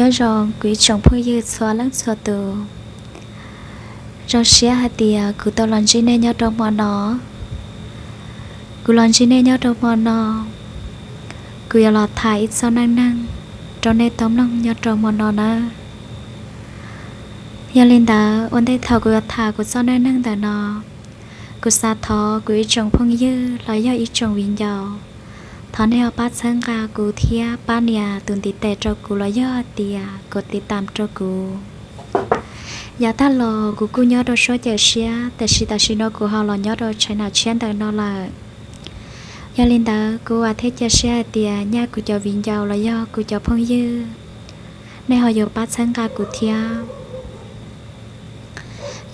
Nyob zoo kuv ib tsoom phooj ywg txhua leej txhua tus, zoo siab hais tias kuv tau los ntsib nej nyob rau hmo no. Kuv los ntsib nej nyob rau hmo no, kuv yuav los tham ib txoj neej neeg rau nej tau mloog nyob rau hmo no nawb. Yog li ntawd ua ntej thaum kuv yuav tham kuv txoj neej neeg ntawm no, kuv xav thov kuv ib tsoom phooj ywg los yog ib tsoom viv ncaus, thov nej ho pab txhawb nqa kuv thiab pab nias tus ntiv tes rau kuv los yog hais tias kov tiv tam rau kuv. Yav tag los kuv kuj nyob rau Suab Cawm Siab, tiam sis tam sim no kuv ho los nyob rau China tshiab ntawm no lawm. Yog li ntawd kuv vam thiab cia siab hais tias nyaj kuv cov viv ncaus los yog kuv cov phooj ywg, nej ho yuav pab txhawb nqa kuv thiab.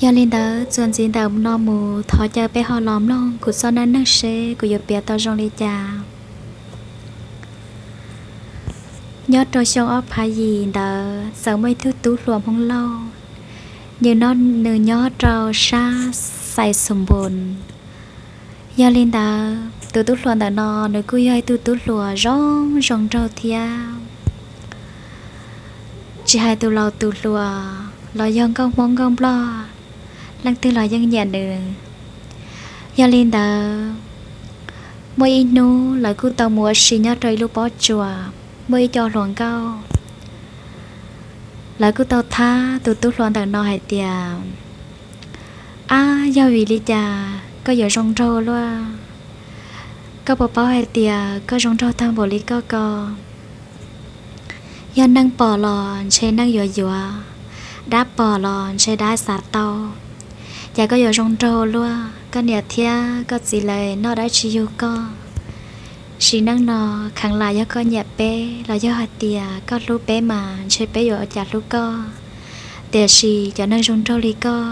Yog li ntawd txuas ntxiv ntawm no mus thov caw peb ho los mloog kuv txoj neej neeg seb kuv yuav piav tau zoo li cas. Nyob rau xyoo ob phav yim ntawd txawm muaj ib tug tub hluas Hmoob Lauj, nws nyob rau sab Xais Xum Npus. Yog li ntawd tus tub hluas ntawm no nws kuj yog ib tug tub hluas zoo zoo nraug thiab. Tsis hais tus laus tus hluas los yog nkauj Hmoob nkauj Nplog, leej twg los yeej nyiam nws. Yog li ntawd muaj ib hnub lawv kuj tau mus ua si nyob rau ib lub pob tsuas, muaj ib co hluas nkauj, lawv kuj tau thab tus tub hluas ntawm no hais tias, ab, yog vim li cas koj yuav zoo nraug luaj? Koj puas paub hais tias koj zoo nraug tag npaum li koj ko? Yog neeg pom los ntshe neeg yuav yuav, dab pom los ntshe dab xav tau. Cas koj yuav zoo nraug luaj, koj niam thiab koj txiv lawv noj dab tsi yug koj? Sim neej no kheev lam yog koj nyiam peb los yog hais tias koj hlub peb mas ntshe peb yuav ua cas hlub koj. Tiam sis cov neeg zoo nraug li koj,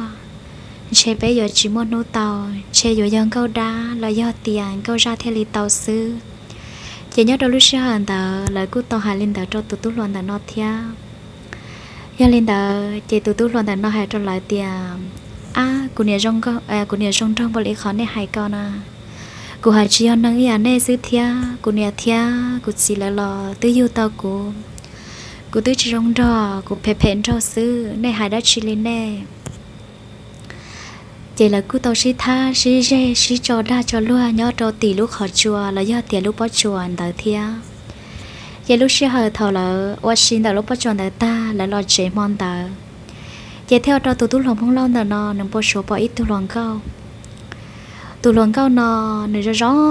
ntshe peb yuav tsis muaj hnub tau, ntshe yuav yog nkauj dab los yog tias nkauj zaj thiaj li tau xwb. Ces nyob rau lub sij hawm ntawd lawv kuj tau hais li ntawd rau tus tub hluas ntawm no thiab. Yog li ntawd ces tus tub hluas ntawm no hais rau lawv tias, ab, kuv niam zoo nraug npaum li qhov nej hais ko na. Kuv hais tsis yog neeg ib yam nej xwb thiab, kuv niam thiab kuv txiv lawv los twb yug tau kuv. Kuv twb tsis zoo nraug, kuv phem phem nraug xwb, nej hais dab tsi li nej? Ces lawv kuj tau sib thab sib zeg sib tso dag tso luag nyob rau tim lub qhov tsua los yog tias lub pob tsuas ntawd thiab. Ces lub sij hawm thaum lawv ua si ntawm lub pob tsuas ntawd tag, lawv los tsev hmo ntawd, ces thiaj ua rau tus tub hluas Hmoob Lauj ntawm no nws npau suav pom ib tug hluas nkauj. Tus hluas nkauj no nws zoo zoo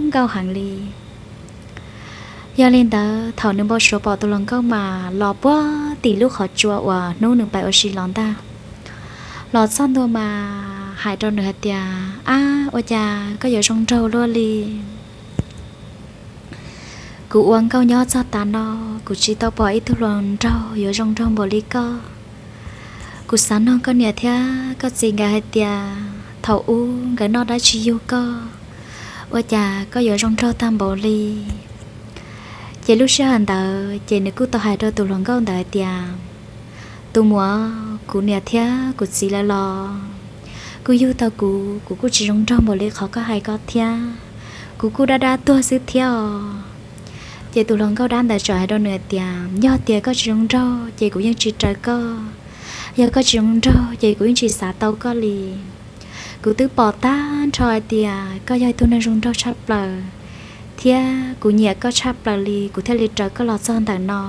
nkauj heev li. Yog li ntawd thaum nws npau suav pom tus hluas nkauj mas los puag tim lub qhov tsua uas hnub nws pais ua si los ntag. Los txog ntua mas hais rau nws hais tias, ab, ua cas koj yuav zoo nraug luaj li? Kuv ua nkauj nyob txog tav no, kuv tsis tau pom ib tug hluas nraug yuav zoo nraug npaum li koj. Kuv xav nug koj niam thiab koj txiv nkawd hais tias thaum ub nkawd noj dab tsi yug koj, ua cas koj yuav zoo nraug tag npaum li. Ces lub sij hawm ntawd ces nws kuj tau hais rau tus hluas nkauj ntawd hais tias, tus muam, kuv niam thiab kuv txiv lawv los kuj yug tau kuv, kuv kuj tsis zoo nraug npaum li qhov koj hais ko thiab. Kuv kuj dab dab tuag xwb thiab os. Ces tus hluas nkauj dab ntawd txawm hais rau nws hais tias, yog tias koj tsis zoo nraug ces kuv yeej tsis raws koj. Yog koj tsis zoo nraug ces kuv yeej tsis xav tau koj li. Kuv twb pom tag nrho hais tias koj yog ib tug neeg zoo nraug tshaj plaws, thiab kuv nyiam koj tshaj plaws li kuv thiaj li raws koj los txog ntawm no.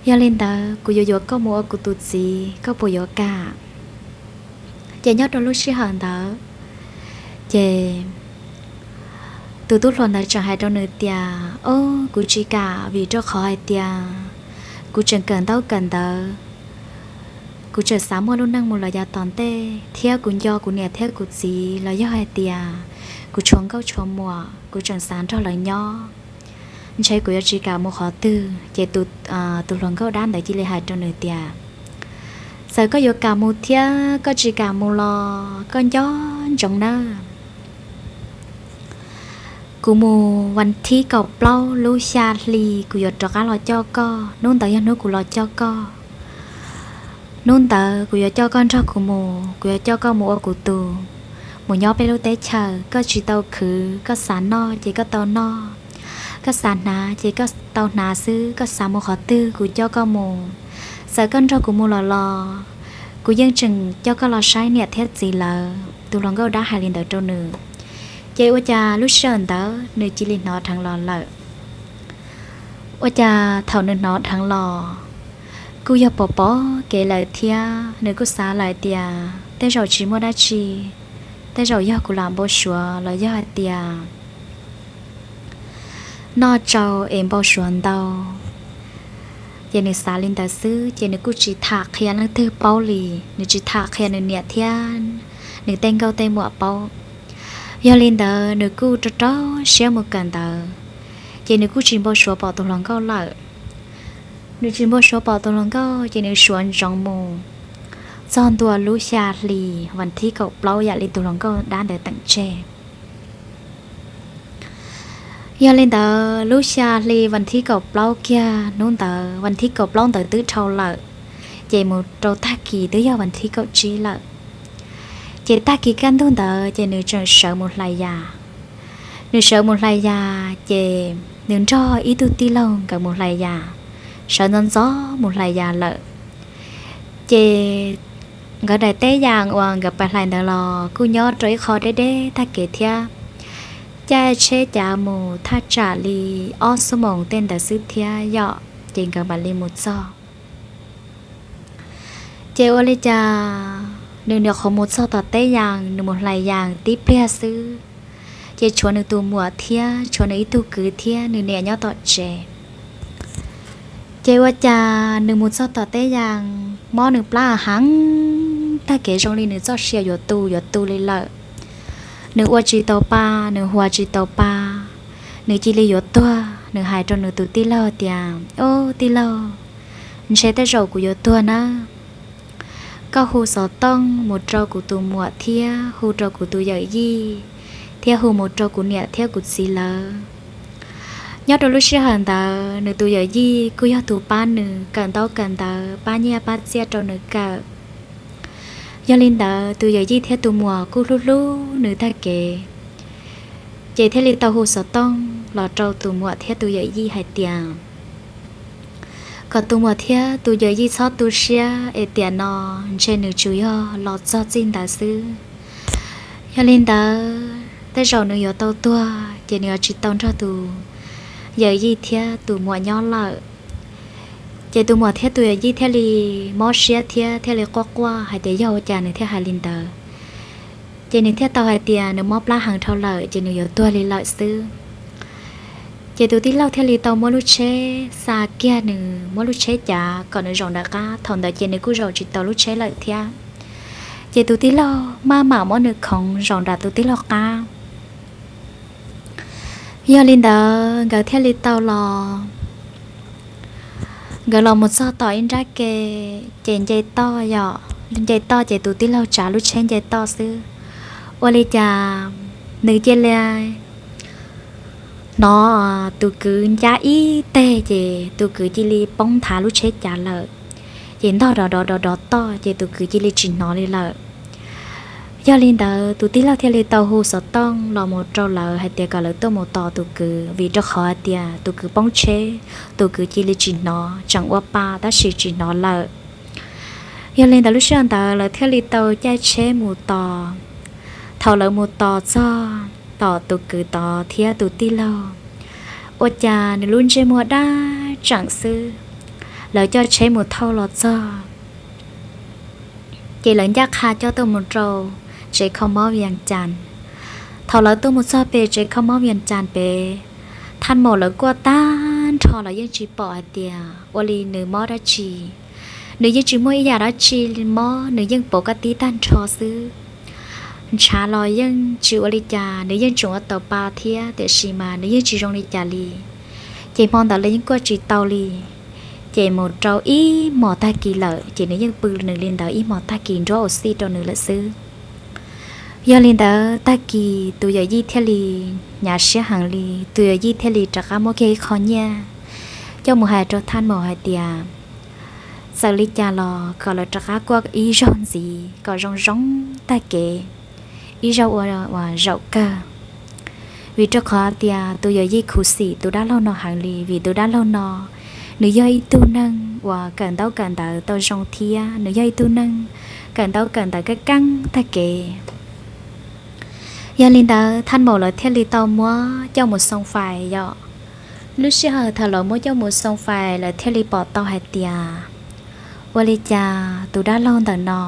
Yog li ntawd kuv yuav yuav koj mus ua kuv tus txiv, koj puas yuav kam? Ces nyob rau lub sij hawm ntawd ces tus tub hluas ntawd tseem hais rau nws tias, o, kuv tsis kam vim rau qhov hais tias kuv tseem kawm ntaub kawm ntawv, kuv tseem xav muaj lub neej mus lawm yav tom ntej, thiab kuv nco kuv niam thiab kuv txiv los yog hais tias kuv tshuav nkauj tshuav muam, kuv tseem xav nrog lawv nyob. Ntshe kuv yuav tsis kam mus qhov twg. Ces tus hluas nkauj dab ntawd cia li hais rau nws tias, txawm koj yuav kam mus thiab koj tsis kam mus los koj nco ntsoov nawb, kuv mus vas thib kaum plaub lub xya hli kuv yuav rov qab los coj koj. Hnub ntawd yog hnub kuv los coj koj. Hnub ntawd kuv yuav coj koj nrog kuv mus, kuv yuav coj koj mus ua kuv tus, mus nyob peb lub teb chaws. Koj tsis tau khwv, koj xav noj ces koj tau noj, Koj xav hnav ces koj tau hnav xwb, koj xav mus qhov twg kuv coj koj mus. Txawm koj nrog kuv mus los los, kuv yeej tseem coj koj los saib niam thiab txiv lawv. Tus hluas nkauj dab hais li ntawd rau nws, ces ua cas lub sij hawm ntawd nws cia li hnov dheev los lawm. Ua cas thaum nws hnov dheev los, kuj yog pom pom kev lawm thiab nws kuj xav lawm tias tej zaum tsis muaj dab tsi, tej zaum yog kuv lam npau suav los yog hais tias noj tsau es npau suav ntau. Ces nws xav li ntawd xwb ces nws kuj tsis tham qhia leej twg paub li, nws tsis tham qhia nws niam thiab nws tej nkauj tej muam paub. Yog li ntawd nws kuj rau rau siab mus kawm ntawv, ces nws kuj tsis npau suav pom tus hluas nkauj lawm. Nws tsis npau suav pom tus hluas nkauj ces nws suav ntsoov mus txog ntua lub xya hli vas thib kaum plaub yam li tus hluas nkauj dab ntawd teem tseg. Yog li ntawd lub xya hli vas thib kaum plaub kiag hnub ntawd, vas thib kaum plaub ntawd twb dhau lawm, ces mus rau tag kis twb yog vas thib kaum tsib lawm. Ces tag kis kaj ntug ntawd ces nws tseem sawv mus hlais yas. Nws sawv mus hlais yas ces nws nrog ib tug tij laug nkawd mus hlais yas, sawv ntxov ntxov mus hlais yas lawm. Ces nkawd daim teb yas uas nkawd pais hlais ntawd los kuj nyob rau ib qho deb deb tag kev thiab. Caij tsheb cav mus thaj tsam li ob xuab moos tej ntawd xwb thiab yom, ces nkawd mam li mus txog. Ces ua li cas nws nyuam qhuav mus txog tom teb yas, nws mus hlais yas tib pliag xwb, ces tshuav nws tus muam thiab tshuav nws ib tug kwv thiab nws niam nyob tom tsev. Ces ua cas nws mus txog tom teb yas, mob nws plab heev tag kev zoo li nws txoj sia yuav tu yuav tu li lawm. Nws ua tsis tau pa, nws huas tsis tau pa, nws cia li yuav tuag. Nws hais rau nws tus tij laug tias, Ob tij laug, ntshe tej zaum kuv yuav tuag na. Koj hu xov tooj mus rau kuv tus muam thiab hu rau kuv tus yawm yij, thiab hu mus rau kuv niam thiab kuv txiv lawv. Nyob rau lub sij hawm ntawd nws tus yawm yij kuj yog tus pab nws kawm ntaub kawm ntawv, pab nyiaj pab txiaj rau nws kawm. Yog li ntawd tus yawm yij thiab tus muam kuj hlub hlub nws tag kev, ces thiaj li tau hu xov tooj los rau tus muam thiab tus yawm yij hais tias kom tus muam thiab tus yawm yij txhob tu siab es tiam no ntshe nws tsuas yog los txog txij ntawd xwb. Yog li ntawd tej zaum nws yuav tau tuag ces nws yuav tsis tau nrog tus yawm yij thiab tus muam nyob lawm. Ces tus muam thiab tus yawm yij thiaj li mob siab thiab thiaj li quaj quaj hais tias yog ua cas nws thiaj hais li ntawd. Ces nws thiaj tau hais tias nws mob plab heev dhau lawm ces nws yuav tuag li lawm xwb. Ces tus tij laug thiaj li tau muab lub tsheb xa kiag nws, muab lub tsheb cav kom nws zaum nram qab. Thaum ntawd ces nws kuj zaum tsis tau lub tsheb lawm thiab. Ces tus tij laug maj mam muab nws khoov zaum nram tus tij laug qab. Yog li ntawd nkawd thiaj li tau los, nkawd los mus txog tom ib nrab ke, ces nce toj yom, nce toj ces tus tij laug tsav lub tsheb nce toj xwb. Ua li cas nws cia li hnov tus kwv ncab ib teg ces tus kwv cia li poob nthav lub tsheb cav lawm. Ces ntog rov rov rov rov toj ces tus kwv cia li tsis hnov li lawm. Yog li ntawd tus tij laug thiaj li tau hu xov tooj los mus rau lawv hais tias kom lawv tuaj mus tos tus kwv, vim rau qhov hais tias tus kwv poob tsheb, tus kwv cia li tsis hnov, tseem ua pa tab sis tsis hnov lawm. Yog li ntawd lub sij hawm ntawd lawv thiaj li tau caij tsheb mus tos. Thaum lawv mus tos txog tom tus kwv tod thiab tus tij laug, ua cas nws lub ntsej muag daj tseem xwb. Lawv coj tsheb mus thauj los txog, ces lawv ncaj qha coj tuaj mus rau tsev kho mob Vias Cas. Thaum lawv tuaj mus txog pem tsev kho mob Vias Cas pem, thaj maum lawv kuaj tag nrho los yeej tsis pom hais tias ua li nws mob dab tsi. Nws yeej tsis muaj ib yam dab tsi mob, nws yeej pom kab tib tag nrho xwb. Ntshav los yeej tsis ua li cas, nws yeej tseem ua tau pa thiab, tiam sis mas nws yeej tsis zoo li cas li. Ces hmo ntawd lawv yeej kuaj tsis tau li. Ces mus rau ib hmos tag kis lawm ces nws yeej pw nws li ntawd ib hmos tag kis nruab au xij rau nws lawm xwb. Yog li ntawd tag kis tus yawm yij thiaj li hnyav siab heev li, tus yawm yij thiaj li rov qab muab kiag ib qho nyiaj coj mus hais rau thaj maum hais tias txawm li cas los kom lawv rov qab kuaj ib zaug ntxiv kom zoo zoo tag kev, ib zaug ua uas zaum kawg. Vim rau qhov tias tus yawm yij khuv xim tus dab laug no heev li, vim tus dab laug no nws yog ib tug neeg uas kawm ntaub kawm ntawv tau zoo thiab nws yog ib tug neeg kawm ntaub kawm ntawv keeb keeb tag kev. Yog li ntawd thaj maum lawv thiaj li tau muab coj mus xoo fais yom. Lub sij hawm thaum lawv muab coj mus xoo fais lawv thiaj li pom tau hais tias ua li cas tus dab laug ntawm no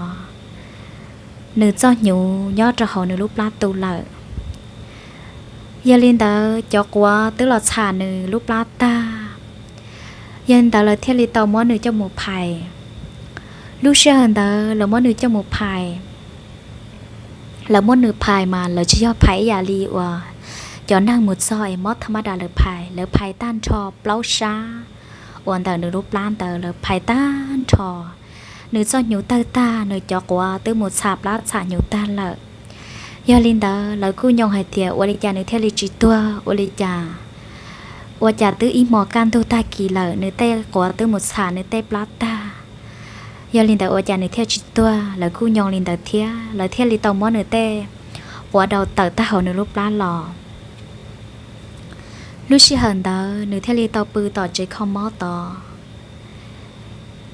nws txoj hnyuv nyob rau hauv nws lub plab tu lawm. Yog li ntawd cov quav twb los txham nws lub plab tag. Yog li ntawd lawv thiaj li tau muab nws coj mus phais. Lub sij hawm ntawd lawv muab nws coj mus phais, lawv muab nws phais mas lawv tsis yog phais ib yam li uas cov neeg mus txog es mob thaj mab das lawv phais, lawv phais tag nrho plaub sab uas ntawm nws lub plab ntawd lawv phais tag nrho. Nws txoj hnyuv tawg tag, nws cov quav twb mus txham plab txham hnyuv tag lawm. Yog li ntawd lawv kuj nyoo hais tias ua li cas nws thiaj li tsis tuag, ua li cas, ua cas twb ib hmos kaj ntug tag kis lawm nws tej quav twb mus txham nws tej plab tag. Yog li ntawd ua cas nws thiaj tsis tuag, lawv kuj nyoo li ntawd thiab lawv thiaj li tau muab nws tej quav daus tawm tag hauv nws lub plab los. Lub sij hawm ntawd nws thiaj li tau pw tom tsev kho mob tod.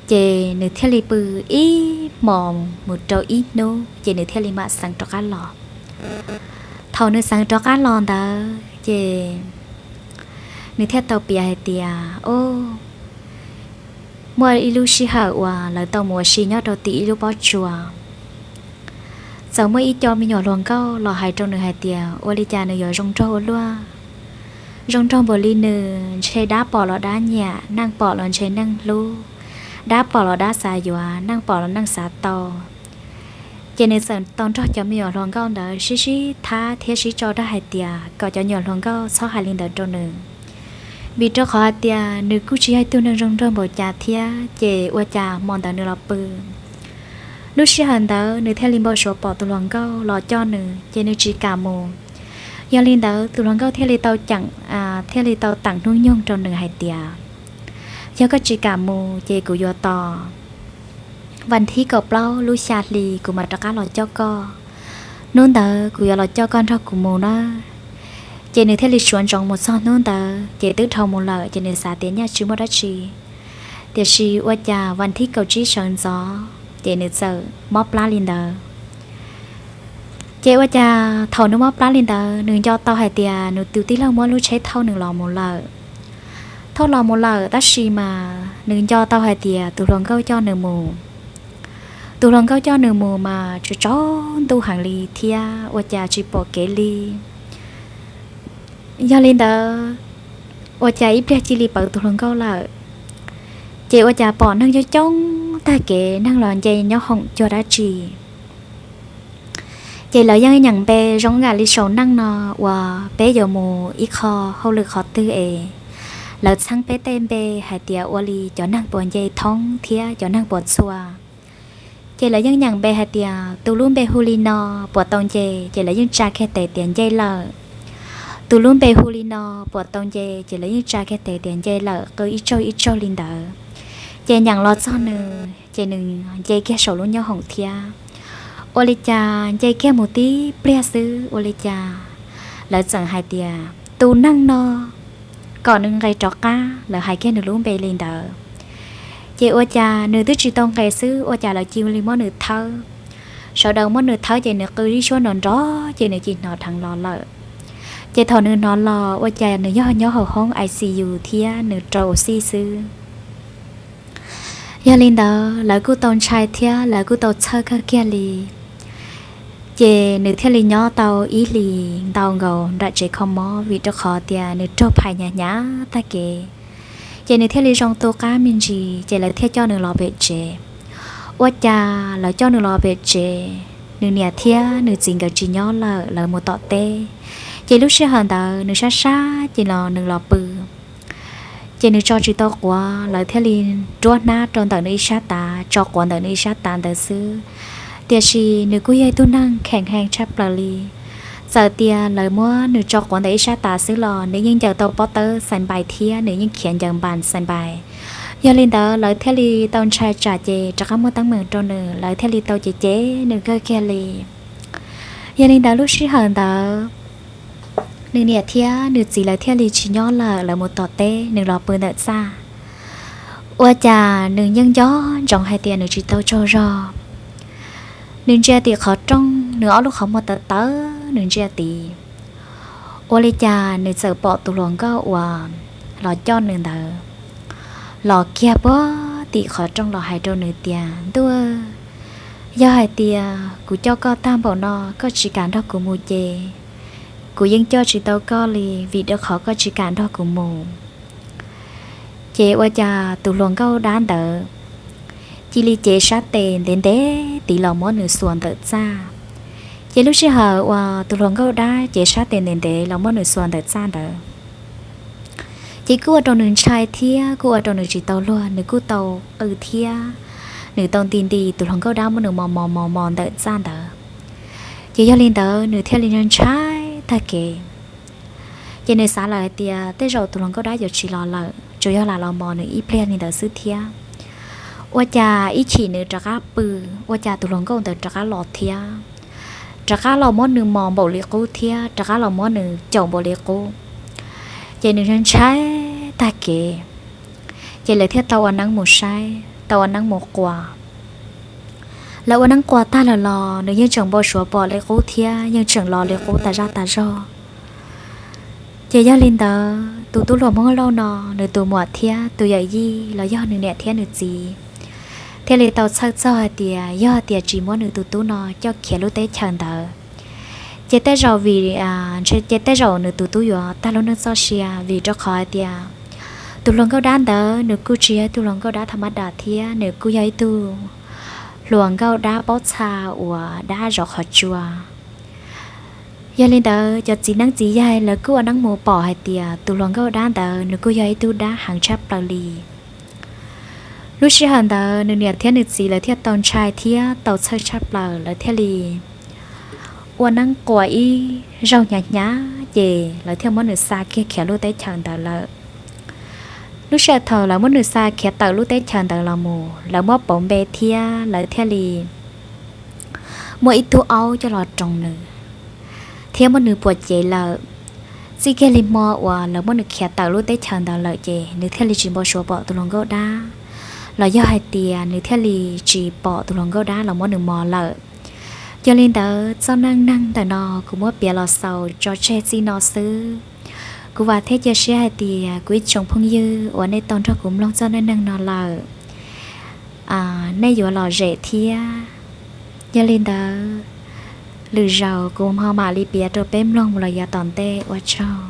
Ces nws thiaj li pw ib hmos mus rau ib hnub ces nws thiaj li mam xeev rov qab los. Thaum nws xeev rov qab los ntawd ces nws thiaj tau piav hais tias, o, muaj ib lub sij hawm uas lawv tau mus ua si nyob rau tim ib lub pob tsuas. Txawm muaj ib co me nyuam hluas nkauj los hais rau nws hais tias ua li cas nws yuav zoo nraug ua luaj, zoo nraug npaum li nws, ntshe dab pom los dab nyiam, neeg pom los ntshe neeg hlub, dab pom los dab xav yuav, neeg pom los neeg xav tau. Ces nws txawm tau nrog cov me nyuam hluas nkauj ntawd sib sib thab thiab sib tso dag hais tias kom cov me nyuam hluas nkauj txhob hais li ntawd rau nws, vim rau qhov hais tias nws kuj tsis yog ib tug neeg zoo nraug npaum cas thiab. Ces ua cas hmo ntawd nws los pw, lub sij hawm ntawd nws thiaj li npau suav pom tus hluas nkauj los coj nws ces nws tsis kam mus. Yog li ntawd tus hluas nkauj thiaj li tau ceem, thiaj li tau teem hnub nyoog rau nws hais tias, yog koj tsis kam mus ces kuv yuav tos vas thib kaum plaub lub xya hli kuv mam rov qab los coj koj. Hnub ntawd kuv yuav los coj koj nrog kuv mus na. Ces nws thiaj li suav ntsoov mus txog hnub ntawd ces twb dhau mus lawm ces nws xav tias nyaj tsis muaj dab tsi. Tiam sis ua cas vas thib kaum tsib sawv ntxov ces nws txawm mob plab li ntawd. Ces ua cas thaum nws mob plab li ntawd nws nco tau hais tias nws tus tij laug muab lub tsheb thauj nws los mus lawm. Thauj los mus lawm tab sis mas nws nco tau hais tias tus hluas nkauj coj nws mus. Tus hluas nkauj coj nws mus mas tsaus ntuj heev li thiab ua cas tsis pom kev li. Yog li ntawd ua cas ib pliag cia li pawv tus hluas nkauj lawm. Ces ua cas pom neeg coob coob tag kev, neeg los nce nyob hoom cuag dab tsi. Ces lawv yeej nyeem npe zoo ib yam li saum neej no uas peb yuav mus ib qho hauj lwm qhov twg es lawv txheeb peb tej npe hais tias ua li cov neeg puas nce thoob thiab cov neeg puas txhua. Ces lawv yeej nyeem npe hais tias tus lub npe hu li no puas tau nce, ces lawv yeej tsa kiag tes tias nce lawm. Tus lub npe hu li no puas tau nce, ces lawv yeej tsa kiag tes tias nce lawm, qw ib tsaug ib tsaug li ntawd. Ces nyeem los txog nws ces nws nce kiag saum lub nyob hoom thiab. Ua li cas nce kiag mus tib pliag xwb ua li cas lawv txawm hais tias tus neeg no kom nws nqes rov qab, lawv hais kiag nws lub npe li ntawd. Ces ua cas nws twb tsis tau nqes xwb ua cas lawv cia li muab nws thawb. Sawv daws muab nws thawb ces nws qw ib suab nrov nrov ces nws cia li hnov dheev los lawm. Ces thaum nws hnov los ua cas nws yog nyob hauv hoob I C U thiab nws rau ua xij xwb. Yog li ntawd lawv kuj tau ntshai thiab lawv kuj tau txhawj kawg kiag li. Ces nws thiaj li nyob tau ib hlis ntau nkaus nram tsev kho mob vim rau qhov tias nws raug phais hnyav hnyav tag kev. Ces nws thiaj li zoo tu qab me ntsis ces lawv thiaj coj nws los pem tsev. Ua cas lawv coj nws los pem tsev, nws niam thiab nws txiv nkawd tsis nyob lawm, lawv mus tom teb. Ces lub sij hawm ntawd nws sab sab ces los nws los pw. Ces nws tso tsis tau quav, lawv thiaj li ruab hnab rau ntawm nws ib sab tav, tso quav ntawm nws ib sab tav ntawd xwb. Tiam sis nws kuj yog ib tug neeg kheem heev tshaj plaws li. Txawm tias lawv muab nws tso quav ntawm ib sab tav xwb los nws yeej ncaws tau pob tawb xais npais thiab nws yeej khiav ncaws npas xais npais. Yog li ntawd lawv thiaj li tau ntshai tsam ces rov qab muab teeb meem rau nws, lawv thiaj li tau cem cem nws kawg kiag li. Yog li ntawd lub sij hawm ntawd Nws niam thiab nws txiv lawv thiaj li tsis nyob lawm, lawv mus tom teb, nws los pw ntawm txaj. Ua cas nws yeej nco ntsoov hais tias nws tsis tau tsaug zog. Nws ntsia tim qhov rooj, nws ob lub qhov muag tawv tawv, nws ntsia tid. Ua li cas nws txawm pom tus hluas nkauj uas los coj nws ntawd los kiag puag tim qhov rooj los hais rau nws tias, Ntuj, yog hais tias kuv coj koj tag npaum no koj tsis kam nrog kuv mus ces kuv yeej coj tsis tau koj li, vim rau qhov koj tsis kam nrog kuv mus. Ces ua cas tus hluas nkauj dab ntawd cia li cev sab tes ntev ntev tid los muab nws xuas ntawm txaj. Ces lub sij hawm uas tus hluas nkauj dab cev sab tes ntev ntev los muab nws xuas ntawm txaj ntawd, ces kuj ua rau nws ntshai thiab kuj ua rau nws tsis tau luag, nws kuj tau qw thiab nws tau nti nti tus hluas nkauj dab muab nws mos mos mos mos ntawm txaj ntawd. Ces yog li ntawd nws thiaj li ntshai tag kev. Ces nws xav lawm hais tias tej zaum tus hluas nkauj dab yuav tsis los lawm, tsuas yog lam los mos nws ib pliag li ntawd xwb thiab. Ua cas ib chim nws rov qab pw, ua cas tus hluas nkauj ntawd rov qab los thiab, rov qab los muab nws mos npaum li qub thiab rov qab los muab nws caum npaum li qub. Ces nws ntshai tag kev, ces lawv thiaj tau ua neeb mus saib, tau ua neeb mus quas. Lawv ua neeb quas tag lawm los nws yeej tseem npau suav pom li qub thiab yeej tseem los li qub tas zaj tas zog. Ces yog li ntawd tus tub hluas Hmoob Lauj no, nws tus muam thiab tus yawm yij los yog nws niam thiab nws txiv thiaj li tau txhawj txog hais tias yog tias tsis muab nws tus tub no coj khiav lub teb chaws ntawd, ces tej zaum vim, ces tej zaum nws tus tub yuav tag lub neej txoj sia, vim rau qhov hais tias tus hluas nkauj dab ntawd nws kuj tsis yog ib tug hluas nkauj dab tham mab das thiab nws kuj yog ib tug hluas nkauj dab paub txha uas dab zov qhov tsua. Yog li ntawd cov txiv neeb txiv yaig lawv kuj ua neeb mus pom hais tias tus hluas nkauj dab ntawd nws kuj yog ib tug dab heev tshaj plaws li. Lub sij hawm ntawd nws niam thiab nws txiv lawv thiaj tau ntshai thiab tau txhawj tshaj plaws, lawv thiaj li ua neeb quas ib zaug hnyav hnyav ces lawv thiaj muab nws xa kiag khiav lub teb chaws ntawd lawm. Lub sij hawm thaum lawv muab nws xa khiav tawm lub teb chaws ntawd los mus, lawv muab pauv npe thiab lawv thiaj li muaj ib tug aub coj los roos nws thiab muab nws puam cev lawm. Txij kiag li hmo uas lawv muab nws khiav tawm lub teb chaws ntawd lawm ces nws thiaj li tsis npau suav pom tus hluas nkauj dab, los yog hais tias nws thiaj li tsis pom tus hluas nkauj dab los muab nws mos lawm. Yog li ntawd txoj neej neeg ntawm no kuv muab piav los xaus tso tseg txij no xwb. Kuv vam thiab cia siab hais tias kuv ib tsoom phooj ywg uas nej tau nrog kuv mloog txoj neej neeg no lawm, nej yuav lom zem thiab. Yog li ntawd lwm zaus kuv ho mam li piav rau peb mloog mus los yav tom ntej. Ua tsaug.